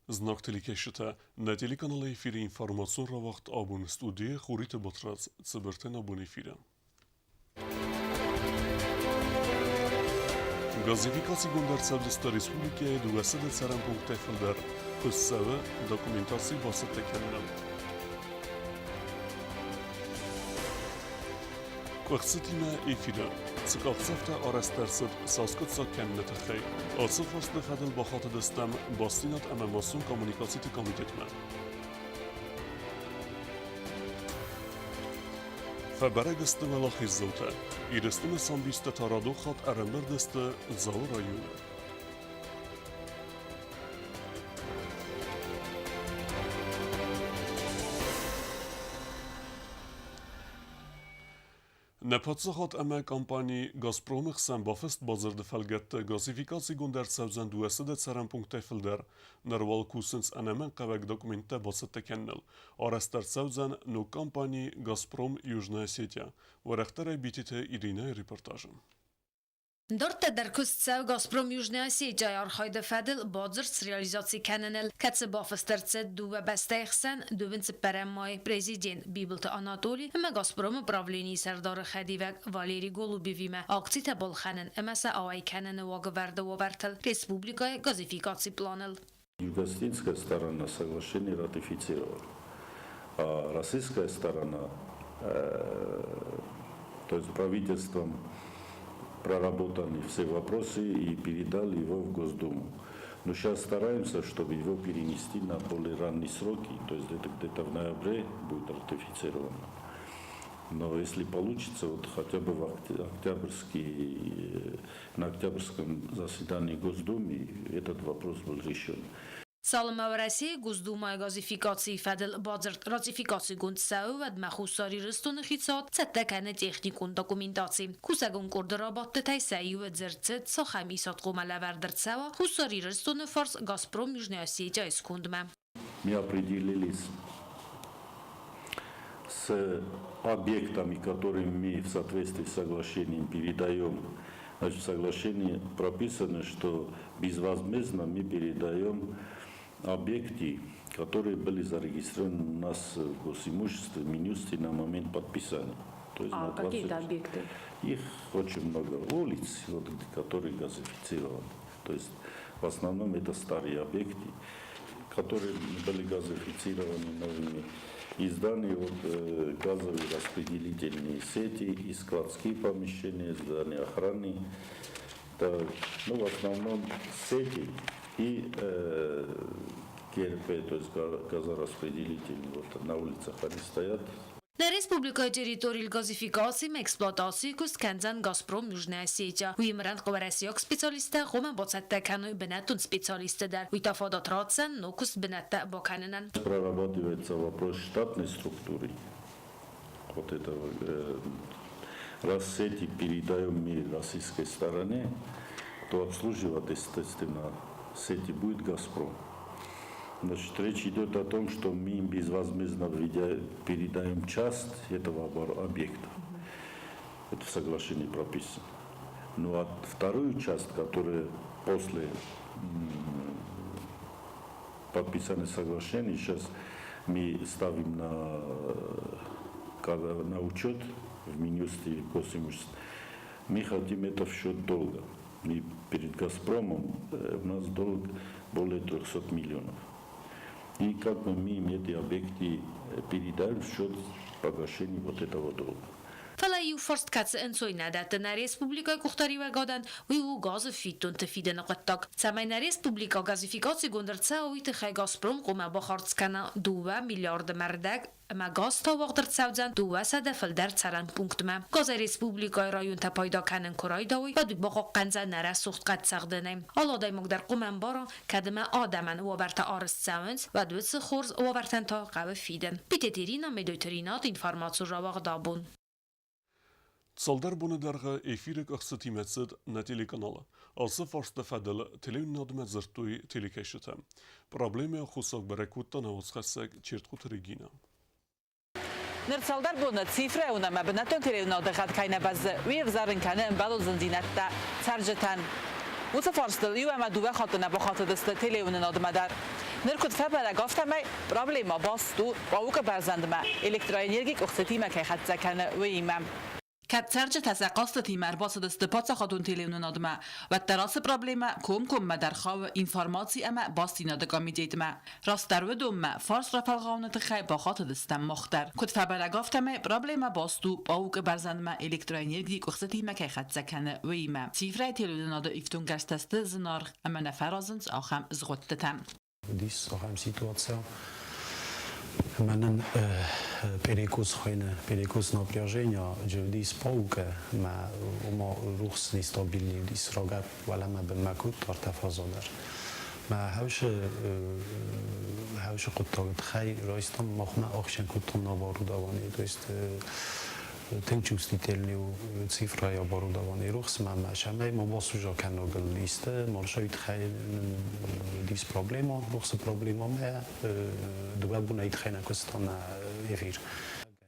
Знаг телекӕсджытӕ, нӕ телеканалы эфиры информацион рауагъд абон студийы Хуриты Батрадз цыбыртӕн абон эфиры. Газификацигонд ӕрцӕудзысты республикӕйы 200 цӕрӕн пункттӕй фылдӕр, куыст цӕуы документаци бацӕттӕ кӕныныл. Къуыхцытимӕ эфиры цы къахдзӕфтӕ арӕзт ӕрцыд саскъуыддзаг кӕныны тыххӕй, ацы фарсты фӕдыл бахатыдыстӕм бастдзинад ӕмӕ массон коммуникациты комитетмӕ. Фӕбӕрӕг сты уӕлахиздзаутӕ. Ирыстоны самбисттӕ та радон хатт ӕрӕмбырд сты Дзауы районы. Нӕ паддзахад ӕмӕ компани «Газпром»-ы хсӕн бафыст бадзырды фӕлгӕтты газификацигонд ӕрцӕудзӕн 200 цӕрӕн пункттӕй фылдӕр. Ныр уал кусынц ӕнӕмӕнгхъӕуӕг документтӕ бацӕттӕ кӕныныл. Арӕзт ӕрцӕудзӕн ног компани «Газпром Южная Осетия». Уӕрӕхдӕрӕй Битеты Иринӕйы репортажы. Дарддӕр куыст цӕуы «Газпром Южная Осетия»-йы архайды фӕдыл бадзырд среализаци кӕныныл, кӕцы бафыст ӕрцыд дыууӕ бӕстӕйы хсӕн дыууын цыппӕрӕм майы президент Бибылты Анатоли ӕмӕ «Газпром»-ы правленийы сӕрдары хӕдивӕг Валерий Голубевимӕ акцитӕ балхӕнын ӕмӕ сӕ ауӕй кӕныны уагӕвӕрды уавӕртыл республикӕйы газификацийы планыл. Югослинская сторона соглашение ратифицировала, а российская сторона, то есть правительством проработаны все вопросы и передали его в Госдуму. Но сейчас стараемся, чтобы его перенести на более ранние сроки, то есть это где-то в ноябре будет ратифицировано. Но если получится, вот хотя бы в октябрьский, на октябрьском заседании Госдумы этот вопрос был решен. Цалынмӕ Уӕрӕсейы Госдумӕйы газификацийы фӕдыл бадзырд ратификацигонд цӕуы, уӕдмӕ Хуссар Ирыстоны хицауад цӕттӕ кӕны техникон документаци. Кусӕгон къорды рабадтытӕй сӕ иуы дзырд цыд, цахӕм исадхъомӕ лӕвӕрд ӕрцӕуа Хуссар Ирыстоны фарс «Газпром» Южная Осетия-йы скондмӕ. Мы определились с объектами, которые мы в соответствии с соглашением передаем. Значит, в соглашении прописано, что безвозмездно мы передаем объекты, которые были зарегистрированы у нас в госимуществе, в Минюсте на момент подписания. То есть а 20... какие это объекты? Их очень много. Улиц, вот, которые газифицированы. То есть в основном это старые объекты, которые были газифицированы новыми и вот, газовые распределительные сети, и складские помещения, здания охраны. Это, ну, в основном сети и ГРП, то есть газораспределительные, вот на улицах они стоят. Нӕ республикӕйы территорийыл газификацимӕ эксплуатацийы куыст кӕндзӕн «Газпром» Южная Осетия. Уыимӕ рӕнхъ уӕрӕсейаг специалисттӕ хъуамӕ бацӕттӕ кӕной бынӕттон специалистты дӕр. Уый та фадат ратдзӕн ног куыст бынӕттӕ бакӕнынӕн. Прорабатывается вопрос штатной структуры. Вот это раз сети передаем мы российской стороне, то обслуживать, естественно, сети будет «Газпром». Значит, речь идет о том, что мы им безвозмездно передаем часть этого объекта. Это в соглашении прописано. Ну а вторую часть, которая после подписания соглашения, сейчас мы ставим на учет в Минюсте госимущества, мы хотим это в счет долга. Мы перед «Газпромом» у нас долг более 300 миллионов. И как бы мы им эти объекты передаем в счет погашения вот этого долга. Фӕлӕ иу фарст кӕцы ӕнцой нӕ дӕтты нӕ республикӕйы къухдариуӕгадӕн, уый у газы фиддонты фидыны хъуыддаг. Цӕмӕй нӕ республикӕ газификацигонд ӕрцӕуа, уый тыххӕй «Газпром» хъуамӕ бахардз кӕна 2 миллиарды ӕмӕ рдӕг ӕмӕ газ та уагъд ӕрцӕудзӕн 200 фылдӕр цӕрӕн пунктмӕ. Газӕй республикӕйы районтӕ пайда кӕнын куы райдайой, уӕд уый бахъахъхъӕндзӕн нӕ рӕсугъд хъӕдцӕгъдӕнӕй. Алы адӕймаг дӕр хъуамӕ ӕмбара, кӕд ӕмӕ адӕмӕн уавӕртӕ арӕзт цӕуынц, уӕд уыцы хорз уавӕртӕн та хъӕуы фидын. Битеты Ирина, Медойты Ринат, информацион рауагъд абон. Цалдӕр боны дӕргъы эфиры къӕхцытимӕ цыд нӕ телеканалы. Ацы фарсты фӕдыл телеуынынадмӕ дзырдтой телекӕсджытӕ. Проблемӕ аххосаг бӕрӕг кодта нӕ уацхӕссӕг Чертхъуты Регинӕ. Ныр цалдӕр боны цифрӕ уынӕм бынӕттон телеуынады хатт кӕй нӕ бӕззы, уый ӕвзарын кӕны ӕмбӕлон зындзинӕдтӕ цӕрджытӕн. Уыцы фарстыл иу ӕмӕ дыууӕ хатты нӕ бахатыдысты телеуынынадмӕ дӕр. Ныр куыд фӕбӕрӕг, афтӕмӕй проблемӕ баст у, Пъауыкы бӕрзӕндмӕ электроэнерги къуыхцытимӕ кӕй хӕццӕ кӕны, уыимӕ. Кӕд цӕрджытӕ сӕ хъӕстытимӕ ӕрбацыдысты паддзахадон телеуынынадмӕ, уӕддӕр ацы проблемӕ комкоммӕ дӕр хауы информаци ӕмӕ бастдзинады комитетмӕ. Растдӕр уыдонмӕ фарс рафӕлгъауыны тыххӕй бахатыдыстӕм мах дӕр. Куыд фӕбӕрӕг, афтӕмӕй проблемӕ баст у Пъауыкы бӕрзӕндмӕ электроэнергийы къуыхцытимӕ кӕй хӕццӕ кӕны, уыимӕ. Цифрӕйы телеуынынады ифтонггӕрзтӕ сты зынаргъ ӕмӕ нӕ фӕразынц ахӕм згъуыдтытӕ. Уыдис ахӕм ситуаци, ӕмӕ нын перекус хуыйны, перекус напряжения уыдис паукӕ ӕмӕ ома рухс нестабильный уыдис, рагӕпп уӕлӕмӕ бынмӕ кодта ӕртӕ фаза дӕр. Мӕ хӕусы хӕусы хъуыддаг тыххӕй райстам махмӕ ӕхсӕн кодтам оборудование, то есть тынг чувствительный у цифрӕйы оборудование рухсмӕ ӕмӕ цӕмӕй ма басуза кӕногыл исты маршрут тыххӕй уыдис проблема, рухсы проблема ӕмӕ дыууӕ бонӕй тыххӕй нӕ куыстам нӕ эфир.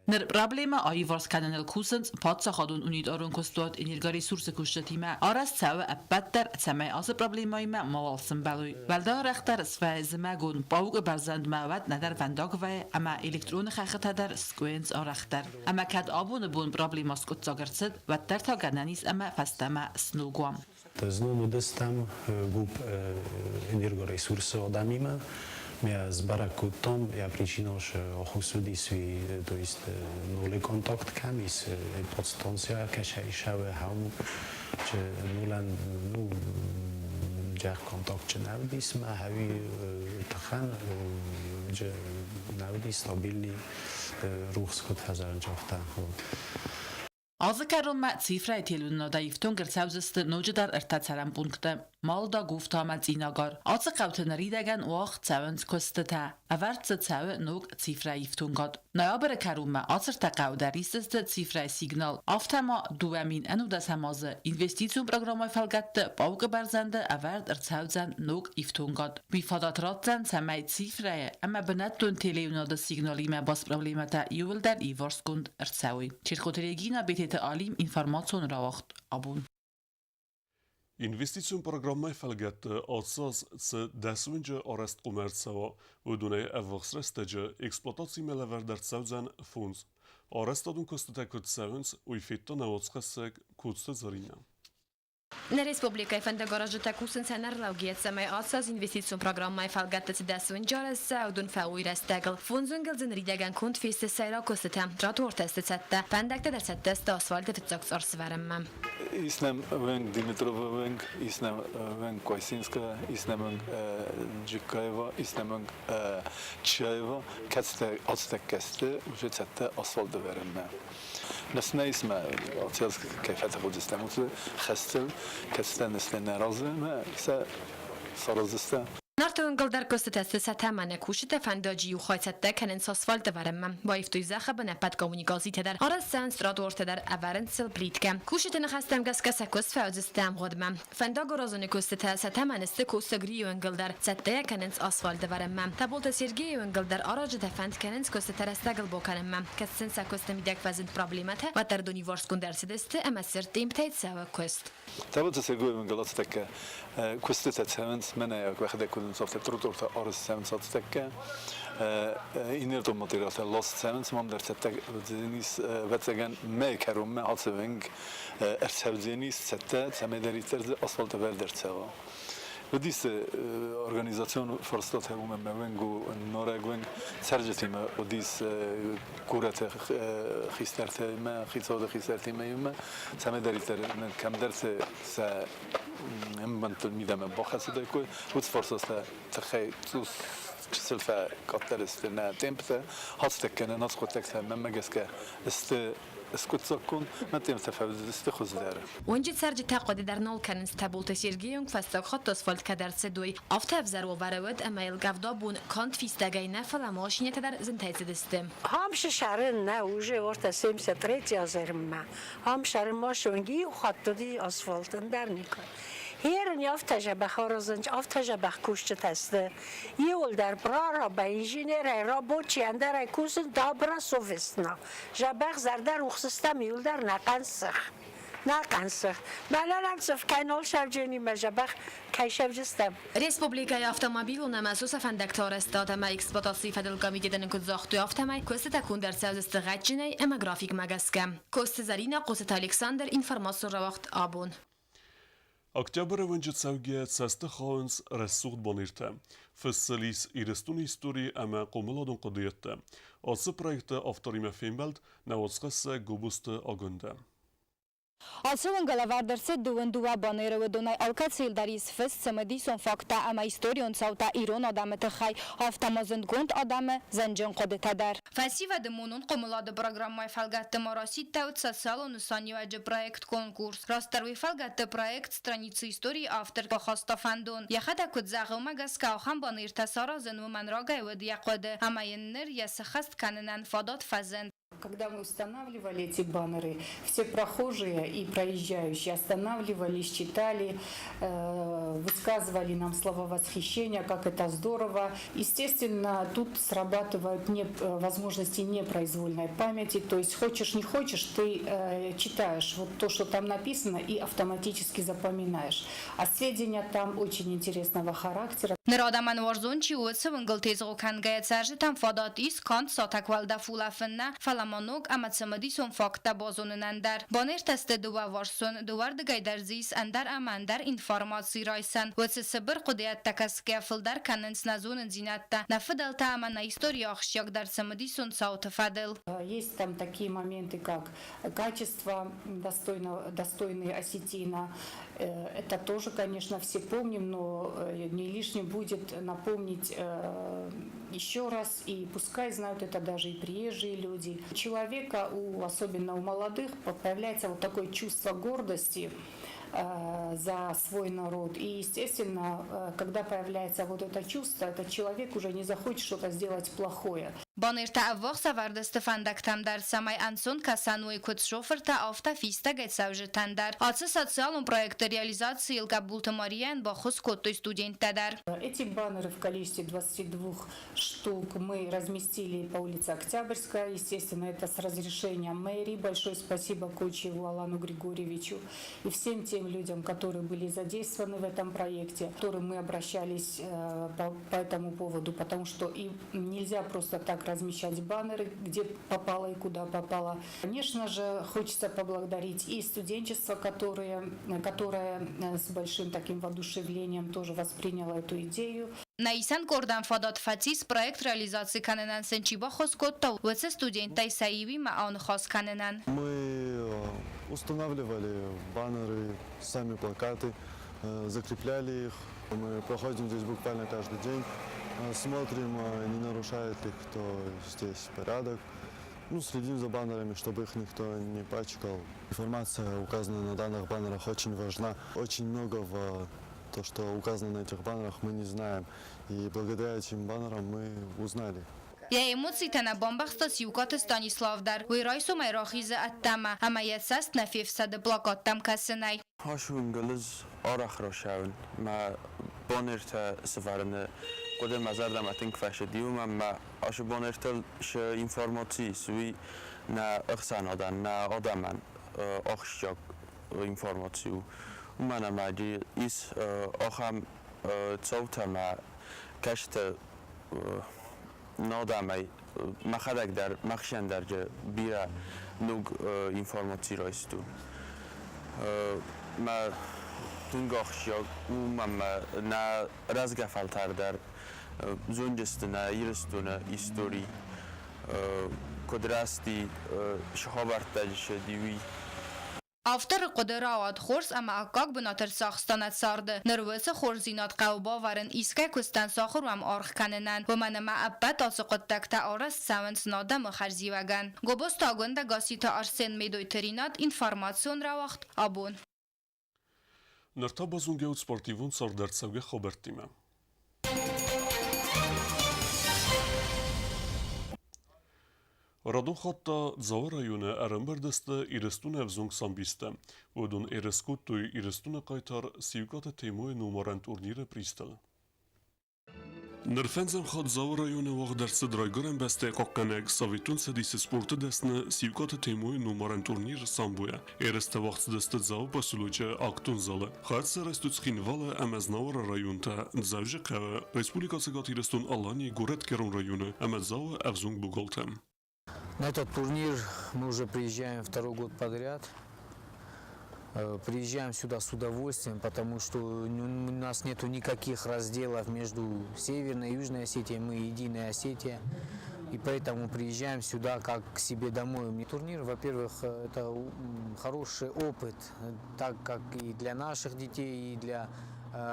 Ныр проблемӕ аиварс кӕныныл кусынц паддзахадон унитарон куыстуат Энергоресурсы кусджытимӕ. Арӕзт цӕуы ӕппӕт дӕр, цӕмӕй ацы проблемӕимӕ мауал сӕмбӕлой. Уӕлдай арӕхдӕр свӕййы зымӕгон пъаугы бӕрзӕндмӕ уӕд нӕдӕр фӕндаг вӕййы ӕмӕ электроны хӕххытӕ дӕр скъуыйынц арӕхдӕр. Ӕмӕ кӕд абоны бон проблемӕ скъуыддзаг ӕрцыд, уӕддӕр та гӕнӕн ис ӕмӕ фӕстӕмӕ сног уа. Знон уыдыстӕм гуп энергоресурсы адӕмимӕ. Ме сбӕрӕг кодтам, йӕ причина охус уыдис, уый, то есть нолы контакт кӕм ис, подстанция кӕсӕй сӕуы хӕм, чи нулӕн, ну, джах контакт чи нӕ уыдис, мӕ хӕуи тыхӕн, джы нӕ уыдис стабильный рухс куыд фӕзӕрын загъта. Азы кӕронмӕ цифрӕйы телеуынынадӕй ифтонг ӕрцӕудзысты ноджыдӕр ӕртӕ цӕрӕн пункты: Малда, Гуфта ӕмӕ Цъинагар. Ацы хъӕуты ныридӕгӕн уагъд цӕуынц куыстытӕ, ӕвӕрд дзы цӕуы ног цифрӕйы ифтонгад. Ноябры кӕронмӕ ацы ӕртӕ хъӕуы дӕр исдзысты цифрӕйы сигнал. Афтӕ ма 2019 азы инвестицион программӕйы фӕлгӕтты Пъаугы бӕрзӕнды ӕвӕрд ӕрцӕудзӕн ног ифтонгад. Уый фадат ратдзӕн, цӕмӕй цифрӕйы ӕмӕ бынӕттон телеуынады сигналимӕ баст проблемӕтӕ иууылдӕр иварсгонд ӕрцӕуой. Чертхъоты Регина, Бететы Алим, информацион рауагъд абон. Инвестицион программӕйы фӕлгӕтты ацы аз цы дӕс уынджы арӕзт хъуамӕ ӕрцӕуа, уыдонӕй ӕввахс рӕстӕджы эксплуатацимӕ лӕвӕрд ӕрцӕудзӕн фондз. Арӕзтадон куыстытӕ куыд цӕуынц, уый федта нӕ уацхӕссӕг Коцты Зӕринӕ. Нӕ республикӕйы фӕндагаразджытӕ кусынц ӕнӕрлӕугӕйӕ, цӕмӕй ацы аз инвестицион программӕйы фӕлгӕтты цы дӕс уынджы арӕзт цӕуы, уыдон фӕуой рӕстӕгыл. Фондз уынгыл дзы ныридӕгӕн конд фесты сӕйраг куыстытӕ, тротуартӕ сты цӕттӕ, фӕндӕгтӕ дӕр цӕттӕ сты асфальты фыццаг цъар сывӕрынмӕ. Ис нӕм уынг Димитровы уынг, ис нӕм уынг Квасинская, ис нӕм уынг Джиккаева, ис нӕм уынг Чаева, кӕцытӕ ацытӕккӕ сты уже цӕттӕ асфальт ӕвӕрынмӕ. Несмӕ отец кӕй фӕтӕхудзыстӕм, уыцы хӕстыл, кӕцытӕ несмӕ нӕ разы ӕмӕ сӕ сараздзыстӕм. Нарты уынгыл дӕр куыстытӕ сты сӕ тӕмӕны. Кусджытӕ фӕндаджы иу хай цӕттӕ кӕнынц асфальт ӕвӕрынмӕ. Баивтой зӕххы бын ӕппӕт коммуникацитӕ дӕр, арӕзт цӕуынц тротуартӕ дӕр, ӕвӕрынц сыл плиткӕ. Кусджыты ныхӕстӕм гӕсгӕ сӕ куыст фӕуыдзысты ӕмгъуыдмӕ. Фӕндагаразыны куыстытӕ сӕ тӕмӕны сты Косагрийы уынгыл дӕр, цӕттӕ йӕ кӕнынц асфальт ӕвӕрынмӕ. Таболты Сергейы уынгыл дӕр аразджытӕ фӕнд кӕнынц куыстытӕ рӕстӕгыл бакӕнынмӕ. Кӕд сын сӕ куысты мидӕг фӕзынд проблемӕтӕ, уӕддӕр дониварсгонд ӕрцыдысты ӕмӕ цырд темптӕй цӕуы куыст. Таболты Сергейы уынгыл ацытӕккӕ куыстытӕ цӕуынц, мӕнӕ уӕхӕдӕг куыд афтӕ тротуартӕ арӕзт цӕуынц ацытӕккӕ. Инертон материалтӕ ласт цӕуынц, мам дӕр цӕттӕ уыдзӕнис, ӕвӕццӕгӕн, мӕйы кӕронмӕ ацы уынг ӕрцӕудзӕнис цӕттӕ, цӕмӕйдӕриддӕр дзы асфальт ӕвӕрд ӕрцӕуа. Уыдис организацион фарстатӕ уымӕн ӕмӕ уынг у нарӕг уынг. Цӕрджытимӕ уыдис горӕты хистӕртимӕ, хицауады хистӕртимӕ иумӕ, цӕмӕйдӕриддӕр кӕмдӕрты сӕ ӕмбӕндтыл мидӕмӕ бахӕцыдаиккой, уыцы фарстатӕ тыххӕй цъус чысыл фӕкъаддӕр сты нӕ темптӕ, хатдзӕг кӕнӕ нацхъуыддӕгтӕ мӕнмӕ гӕсгӕ сты скъуыддзаггонд мӕтъемтӕ фӕуыдзысты хуыздӕр. Уынджы цӕрджытӕ хъуыды дӕр нал кӕнынц Тӕболты Сергейы фӕстаг хатт асфальт кӕд ӕрцыд, уый. Афтӕ ӕвзӕр уавӕры уыд, ӕмӕ йыл къӕвда бон канд фистӕгӕй нӕ, фӕлӕ машинӕтӕ дӕр зынтӕй цыдысты. Хамсысӕры нӕ уже ортӕ 73 азӕрмӕ. Хамсӕры машинги иу хатт уыди асфальт, ӕндӕр никуы. Херын афтӕ дзӕбӕх аразынц, афтӕ дзӕбӕх кусджытӕ сты. Иуылдӕр прорабӕй, инженерӕй, рабочий, ӕндӕрӕй кусын добросовестно. Дзӕбӕх зӕрдӕ рухс стӕм иуылдӕр нӕхъӕн сых. Нӕ хъансыгъд. Мӕнӕн ам цъыф кӕй нал сӕвдженимӕ дзӕбӕх кӕй сӕвджыстӕм. Республикӕйы автомобилон ӕмӕ сусӕ фӕндӕгты арӕзтад ӕмӕ эксплуатацийы фӕдыл комитетӕн куыд загътой, афтӕмӕй куыстытӕ конд ӕрцӕудзысты гъӕдджынӕй ӕмӕ графикмӕ гӕсгӕ. Коцты Зӕринӕ, Хъоцыты Александр, информацион рауагъд абон. Октябры уынджы цӕугӕ цӕсты хауынц рӕсугъд банертӕ. Фыссы Ирыстоны истори ӕмӕ хъомыладон хъуыдыйӕдтӕ. Ацы проекты авторимӕ фембӕлд нӕ уацхӕссӕг Гобозты Агуындӕ. Ацы уынгыл ӕвӕрд ӕрцыд дыууын дыууӕ банеры, уыдонӕй алкӕцыйыл дӕр ис фыст цымыдисон факттӕ ӕмӕ историон цаутӕ ирон адӕмы тыххӕй, афтӕ ма зындгонд адӕмы зӕнджын хъуыдытӕ дӕр. Фӕсивӕды монон хъомылады программӕйы фӕлгӕтты ма расидтӕуыд социалон нысаниуӕджы проект-конкурс. Растдӕр уый фӕлгӕтты проект «Страницы истории» автор бахаста фӕндон. Йӕхӕдӕг куыд зӕгъы, уымӕ гӕсгӕ ахӕм банертӕ саразын уымӕн рагӕй уыд йӕ хъуыды, ӕмӕ йын ныр йӕ сыххӕст кӕнынӕн фадат фӕзынд. Когда мы устанавливали эти баннеры, все прохожие и проезжающие останавливались, читали, высказывали нам слова восхищения, как это здорово. Естественно, тут срабатывают не, возможности непроизвольной памяти, то есть хочешь не хочешь, ты читаешь вот то, что там написано, и автоматически запоминаешь. А сведения там очень интересного характера. Ныр адӕмӕн уарзон чи у, уыцы уынгыл тезгъо кӕнгӕйӕ цӕрджытӕн фадат ис канд сатӕг уӕлдӕф улӕфын нӕ, фӕлӕ ма ног ӕмӕ цымыдисон факттӕ базонынӕн дӕр. Банертӕ сты дыууӕварсон, дыууӕрдыгӕй дӕр дзы ис ӕндӕр ӕмӕ ӕндӕр информаци райсӕн. Уыцы цыбыр хъуыдыйӕдтӕ кӕсгӕ фылдӕр кӕнынц нӕ зонындзинӕдтӕ, нӕ фыдӕлтӕ ӕмӕ нӕ историйы ахсджиагдӕр цымыдисон цауты фӕдыл. Есть там такие моменты, как качество достойного, достойные осетина. Это тоже, конечно, все помним, но не лишним будет напомнить еще раз, и пускай знают это даже и приезжие люди. У человека, у, особенно у молодых, появляется вот такое чувство гордости за свой народ. И, естественно, когда появляется вот это чувство, этот человек уже не захочет что-то сделать плохое. Банертӕ ӕввахс ӕвӕрд сты фӕндӕгтӕм дӕр, цӕмӕй ӕнцон кӕсӕн уой куыд шофыртӕ, афтӕ фистӕгӕй цӕуджытӕн дӕр. Ацы социалон проекты реализацийыл Гӕбулты Марияйӕн баххуыс кодтой студенттӕ дӕр. Эти баннеры в количестве 22 штук мы разместили по улице Октябрьская. Естественно, это с разрешения мэрии. Большое спасибо Кочеву Алану Григорьевичу и всем тем людям, которые были задействованы в этом проекте, к которым мы обращались по этому поводу, потому что и нельзя просто так размещать баннеры, где попало и куда попало. Конечно же, хочется поблагодарить и студенчество, которое с большим таким воодушевлением тоже восприняло эту идею. Нӕ исӕн къордӕн фадат фӕцис проект реализаци кӕнынӕн сын чи баххуыс кодта, уыцы студенттӕй сӕ иуимӕ аныхас кӕнынӕн. Мы устанавливали баннеры, сами плакаты, закрепляли их. Мы проходим здесь буквально каждый день, смотрим, не нарушает ли кто здесь порядок. Ну, следим за баннерами, чтобы их никто не пачкал. Информация, указанная на данных баннерах, очень важна. Очень много в то, что указано на этих баннерах, мы не знаем. И благодаря этим баннерам мы узнали. Йӕ эмоцитӕ нӕ бамбӕхста Сиукъаты Станислав дӕр. Уый райсомӕй рахизы ӕддӕмӕ ӕмӕ йӕ цӕст нӕ фефсӕды плакаттӕм кӕсынӕй. Ацы уынгыл ӕз арӕх рацӕуын, мӕ баннертӕ сӕвӕрыны хъуыды мӕ зӕрдӕмӕ тынг фӕцыди, уымӕн ӕмӕ ацы баннертыл цы информаци ис, уый нӕ ӕхсӕнадӕн, нӕ адӕмӕн ахсджиаг информаци у. Уымӕн ӕмӕ ис ахӕм цаутӕ ӕмӕ кӕстӕ нӕ адӕмӕй мӕхӕдӕг дӕр, мӕхсӕн дӕр бирӕ ног информаци райстон. Мӕ тынг ахсджиаг у ӕмӕ нӕ рӕзгӕ фӕлтӕр дӕр зондзысты нӕ Ирыстоны истори, куыд рӕзти, цы хабӕрттӕ ссыди, уый. Авторы хъуыды рауад хорз ӕмӕ аккаг бынат ӕрцахста нӕ царды. Ныр уыцы хорздзинад хъӕуы бавӕрын искӕй куыстӕн сахуыр уӕм аргъ кӕнынӕн, уымӕн ӕмӕ ӕппӕт ацы хъуыддӕгтӕ арӕзт цӕуынц нӕ адӕмы хӕрзиуӕгӕн. Гобозты Агуындӕ, Гасситы Арсен, Медойты Ринат, информацион рауагъд «Абон». Ныр та базонгӕ ут спортивон цардӕрцӕугӕ хабӕрттимӕ. Радон хатт та Дзауы районы ӕрӕмбырд сты Ирыстоны ӕвзонг самбисттӕ. Уыдон ерыс кодтой Ирыстоны хъайтар Сиукъаты Темойы номарӕн турниры призтыл. Ныр фӕндзӕм хатт Дзауы районы уагъд ӕрцыд Райгуырӕн бӕстӕйы хъахъхъӕнӕг Советон Цӕдисы спорты дӕсны Сиукъаты Темойы номарӕн турнир самбойӕ. Ерыстӕ уагъд цыдысты Дзауы поселочы актон залы. Хайад сӕ райстой Цхинвалы ӕмӕ Знауыры районтӕ, Дзӕуджыхъӕуы, Республикӕ Цӕгат Ирыстон-Аланийы Горӕтгӕрон районы ӕмӕ Дзауы ӕвзонг богалтӕ. На этот турнир мы уже приезжаем второй год подряд. Приезжаем сюда с удовольствием, потому что у нас нету никаких разделов между Северной и Южной Осетией, мы единая Осетия. И поэтому приезжаем сюда как к себе домой. Турнир, во-первых, это хороший опыт, так как и для наших детей, и для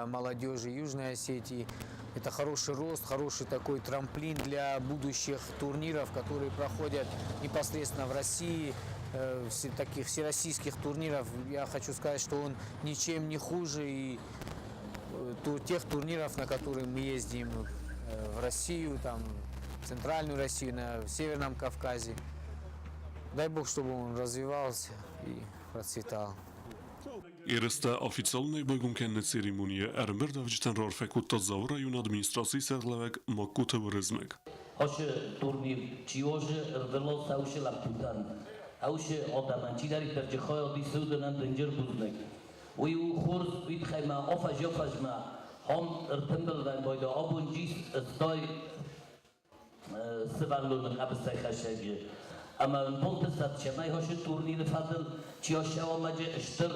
молодежи Южной Осетии. Это хороший рост, хороший такой трамплин для будущих турниров, которые проходят непосредственно в России, таких всероссийских турниров. Я хочу сказать, что он ничем не хуже и тех турниров, на которые мы ездим в Россию, там, в Центральную Россию, на Северном Кавказе. Дай Бог, чтобы он развивался и процветал. Ерыстӕ официалонӕй байгом кӕныны церемонийы ӕрӕмбырдуӕвджытӕн раарфӕ кодта Дзауы районы администрацийы сӕргълӕууӕг Магкоты Уырызмӕг. Ашы турнир чиожы рдыло саушы лӕппутӕн, аушы адӕмӕн, чидӕриддӕр джы хайад исы, уыдонӕн дынджыр бузныг. Уый у хорз, уый тыххӕй ма афӕдз-афӕдзмӕ ам ӕртымбыл вӕййы байда абон джис стай сывӕллоны хъӕбысӕйхӕссӕджы ӕмӕ ӕмбалты сӕт, цӕмӕй ашы турниры фӕдыл чи ащӕуамӕджы стыр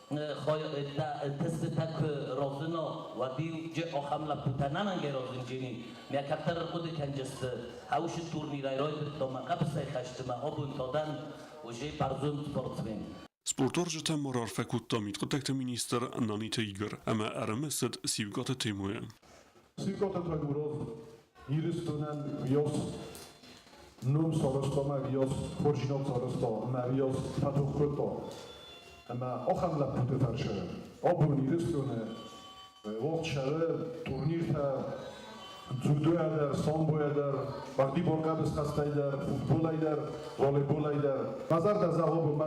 тестытӕ куы разына, уӕд-иу джы ахӕм лӕппутӕ нӕмӕнгӕй разынджыни. Мӕ кӕддӕр ӕрхъуыды кӕнджысты, аушы турнирӕй райдыдта мӕ хъӕбысӕйхӕсты мӕ абон та дӕн уже бӕрзонд спортсмен. Спортуарзджытӕн ма раарфӕ кодта мидхъуыддӕгты министр Наниты Игорь ӕмӕ ӕрымысыд Сиукъаты Темуйы. Сиукъаты Таймураз Ирыстонӕн уыйас ном сарӕзта ӕмӕ уыйас хорздзинад сарӕзта ӕмӕ уыйас фӕтох кодта. Ӕмӕ ахӕм лӕппуты фӕрсы абон Ирыстоны уагъд цӕуы турниртӕ дзюдойӕ дӕр, самбойӕ дӕр, уӕгъдибар хъӕбысхӕстӕй дӕр, футболӕй дӕр, волейболӕй дӕр. Мӕ зӕрдӕ зӕгъы абон мӕ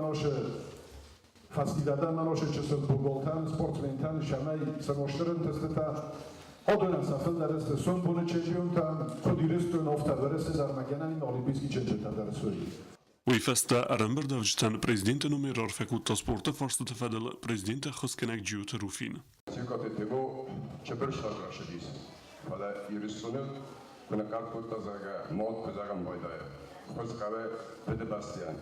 фӕсивӕдӕн, мӕ чысыл богалтӕн, спортсментӕн, цӕмӕй сӕ стыр ӕнтыстытӕ адонӕн сӕ фылдӕр сты сомбоны чемпионтӕ, куыд Ирыстон, афтӕ Уӕрӕсе дӕр ма гӕнӕн олимпийский чемпионтӕ дӕр суой. Уый фӕстӕ ӕрӕмбырдуӕвджытӕн президенты номӕй раарфӕ кодта спорты фарстыты фӕдыл президенты ӕххуысгӕнӕг Джиоты Руфин. Сиукъаты Темо чыбыр сагъӕсыдис, фӕлӕ Ирыстоны куы ныхъхъӕр кодта, зӕгъгӕ, мад куы зӕгъын байдайы, хуыз хъӕуы Фыдыбӕстӕйӕн,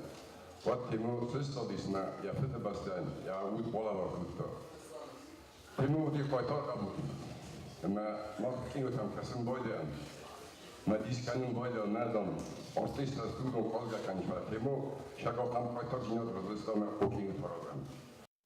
уӕд Темо сыстадис мӕ йӕ Фыдыбӕстӕйӕн йӕ уд балӕвар кодта. Темо уыди хъайтар хъӕбул, ӕмӕ мах кинотӕм кӕсын байдайӕм, мӕ дис кӕнын байдайӕм, нӕ, дам, артисттӕ студон хъазгӕ кӕнын, фӕлӕ Темо сӕгахӕм хъайтардзинад равдыста мӕ киноты аразӕм.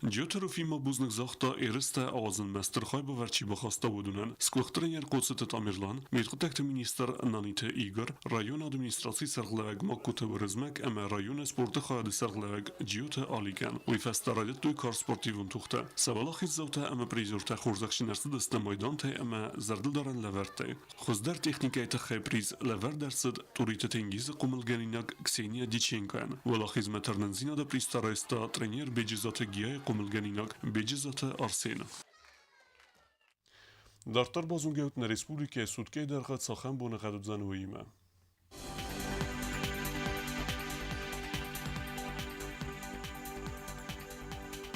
Джиоты Руфин ма бузныг загъта ерыстӕ ауадзынмӕ стыр хайбавӕрд чи бахаста, уыдонӕн: сгуыхт тренер Хъоцыты Тамерлан, мидхъуыддӕгты министр Наниты Игорь, районы администрацийы сӕргълӕууӕг Магкоты Уырызмӕг ӕмӕ районы спорты хайады сӕргълӕууӕг Джиоты Аликӕн. Уый фӕстӕ райдыдтой карз спортивон тохтӕ. Сӕ уӕлахиздзаутӕ ӕмӕ призертӕ хорзӕхджын ӕрцыдысты майдантӕй ӕмӕ зӕрдылдарӕн лӕвӕрттӕй. Хуыздӕр техникӕйы тыххӕй приз лӕвӕрд ӕрцыд Тъуриты Тенгизы хъомылгӕнинаг Ксения Диченкойӕн. Уӕлахизмӕ тырнындзинады приз та райста тренер Беджызаты Гияйы хъомылгӕнинаг Беджызаты Арсен. Дарддӕр базонгӕ нӕ республикӕйы суткӕйы дӕргъы цахӕм боныгъӕд уыдзӕн, уыимӕ.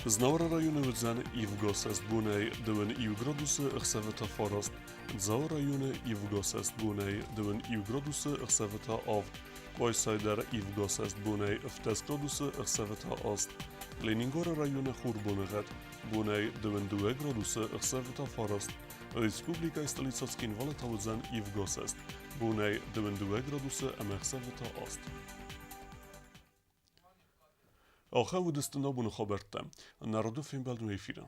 Знауыры районы уыдзӕн ивгӕ бонӕй 21 градусы, ӕхсӕвы та 9. Дзауы районы ивгӕ бонӕй 21 градусы, ӕхсӕвы та 7. Къуайсайы дӕр ивгӕ бонӕй 17 градусы, ӕхсӕвы та 8. Ленингоры районы хурбоныгъӕд бонӕй 22 градусы, ӕхсӕвы та 9. Республикӕйы столицӕ Цхинвалы та уыдзӕн ивгӕ бонӕй 22 градусы ӕмӕ ӕхсӕвы та 8. Ахӕм уыдысты нӕ абоны хабӕрттӕ. Народы фембӕлд эфиры.